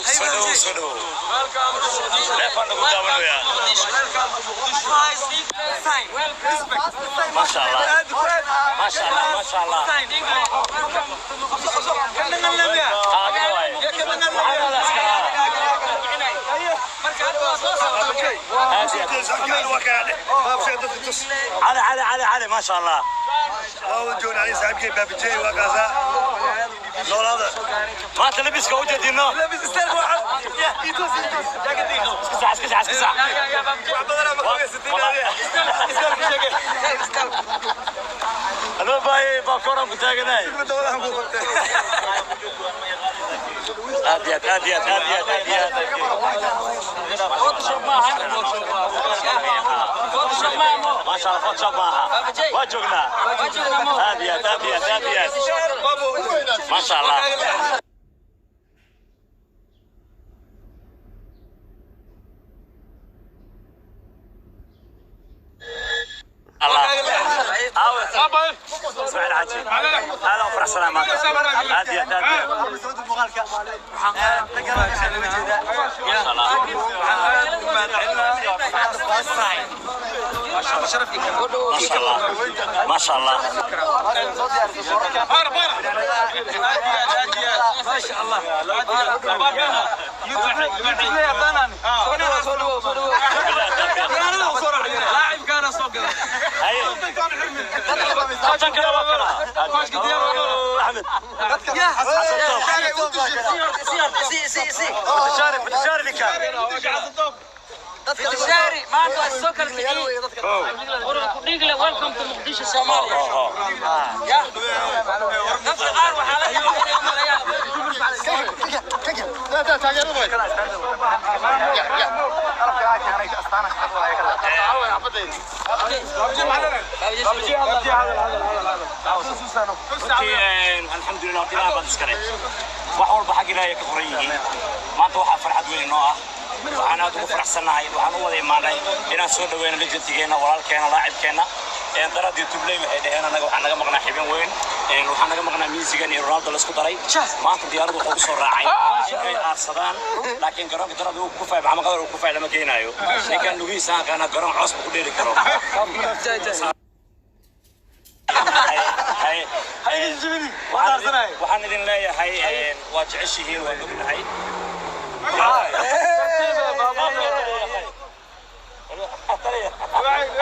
Soo dhowow, soo dhowow. Leefaan lagu daawanayaa. Maasha Allah, maasha Allah, maasha Allah. Adiga waaye. Waxaa la iska aad iyo aad. Cali, Cali, Cali, Cali, maasha Allah. Maanta labiska u jeedino. Iska sax, iska sax, iska sax. Aloo baayay baa koran ku taaganahay. Aad iyo aad, aad iyo aad, aad iyo aad, aad iyo aad. Maasha Allah, Photoshop maaha. Waa joognaa. Aad iyo aad, aad iyo aad, aad iyo aad. Maasha Allah. Allah. Aawe. Ismaaciil Xaaji. Aad aan u faraxsanahay maanta. Aad iyo aad, aad iyo aad. Maasha Allah. Maasha Allah. Maasha Allah. Haye. Tan kale waa kala. Axmed. Xasan Toob. Mutashaari, mutashaari ninkaan. Maanta waa soo kala kiciyey. Qurux ku dhiigle, welcome to Muqdisho, Soomaaliya. Ya. Dadka qaar waxaa laga yaabaa inay u maleeyaan. Runtii alxamdulilah, horta Ilaah baan iskale. Wax walba xag Ilaahay ka qoran yihiin. Maanta waxaa farxad weyn inoo ah, waxaan aad ugu faraxsannahay, waxaan u wada imaanay inaan soo dhaweyno legendigeenna, walaalkeena, laacibkeenna. Daradii Tubley waxay dhaheen annaga waxaa naga maqnaa xibin weyn, waxaa naga maqnaa miisigan iyo Ronaldo la isku daray. Maanta diyaaradu wuxuu usoo raacay inay aarsadaan, laakiin garoonka darada uu ku faay, Maxamed Qadar uu ku faay lama geenaayo. Ninkan lugihiisa aqaana, garoon coos ma ku dheeli karo. Haye, haye. Waxaan idin leeyahay waa jeceshihiin, waan ognahay.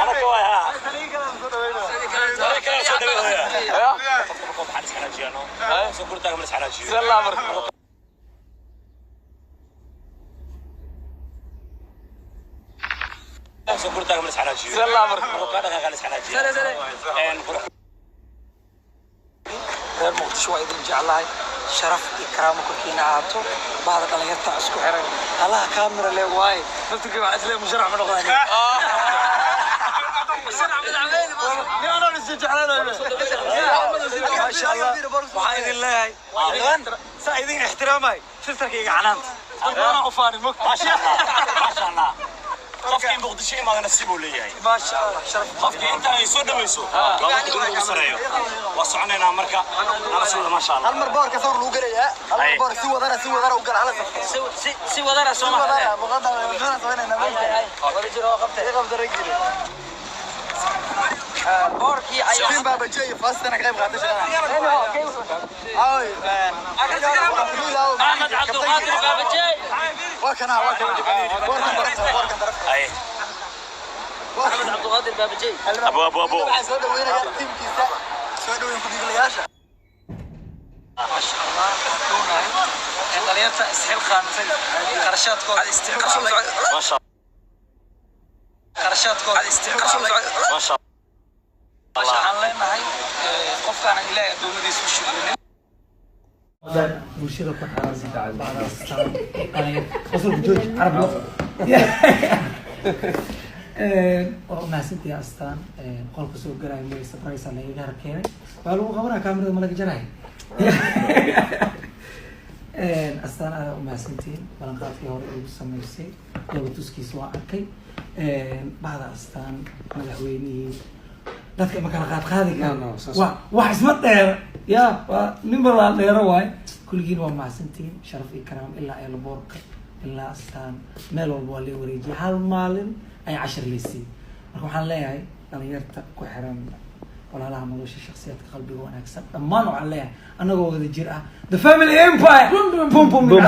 Anaka waay haa. Taliya kale soo dhaweynaya. Qofka markuu baxaan is xanaajiyano. Soo gurtaaga ma is xanaajiyo. Soo gurtaaga ma is xanaajiyo. Markuu kaa dhaqaaqa la is xanaajiyo. Reer Muqdisho waa idin jeclahay, sharaf iyo karaamo korkiina ahaato. Bahda dhalinyarta isku xiran, allaha kaamira le waaye, naftirkii waxaa isleeyahay musharax ma noqdaan. Maasha Allah, waxaan idin leeyahay saa idin ixtiraamay filtarkayga canaanta dad badanaa u faanin mog. Maasha Allah, maasha Allah. Qofkii Muqdisho imaada nasiib uu leeyahay. Maasha Allah, sharaf. Qofkii inta ay soo dhaweyso waa waqti dunida ugu sareeyo. Waa soconaynaa marka, nala socda, maasha Allah. Hal mar boorka sawir lagu gelayaa, hal mar boor si wadana, si wadana u gal hala safto. Si wadana si Soomaaliya. Wadana muqadam wadana sameynayna Wada jiro oo qabtay. Ii qabta ragile. Boorkii ayaa Tim Baba J fastana ka qayb qaatay shaqada. Ay. Axmed Cabdulqaadir Baabajey. Waa kana, waa kana boorkan darafta, boorkan darafta. Haye. Axmed Cabdulqaadir Baabajey. Abo, abo, abo. Waxaa soo dhaweynaya tiimkiisa, soo dhaweyn ku dhiiglayaasha. Maasha Allah, waan doonahay in dhalinyarta isxilqaantay qarashaadkooda isticmaalay Maasha qarashaadkooda isticmaalay. Maasha Allah. Waxaan leenahay qofkaana Ilaahay addoommadiisa u shukrinin. Bulshada ku xiran qosolka jooji carab lo. Waa umahadsantahay Astaan. Qolka soo galaya meel surprise lagaga har keenay, waa lagu qabanaa, kaamirada ma laga jarahay. Astaan, aada umahadsantihiin ballanqaadkii hore igu sameysay, laba tuskiisa waa arkay. Bahda Astaan, madaxweynihii dadka ma kala qaad qaadi karo, No, no, saas- wa wax isma dheera ya, waa nin balaa dheero waay. Kulligiin waa mahadsantihiin. Sharaf iyo karaam, ilaa airportka ilaa Astaan, meel walba waa lee wareejiyay. Hal maalin ayaa cashar laysiiyey. Marka waxaan leeyahay dhalinyarta ku xiran, walaalaha nolosha, shakhsiyaadka qalbiga wanaagsan dhammaan, waxaan leeyahay annagoo wada jir ah, the family empire, bum bum. Bum, bum, bum.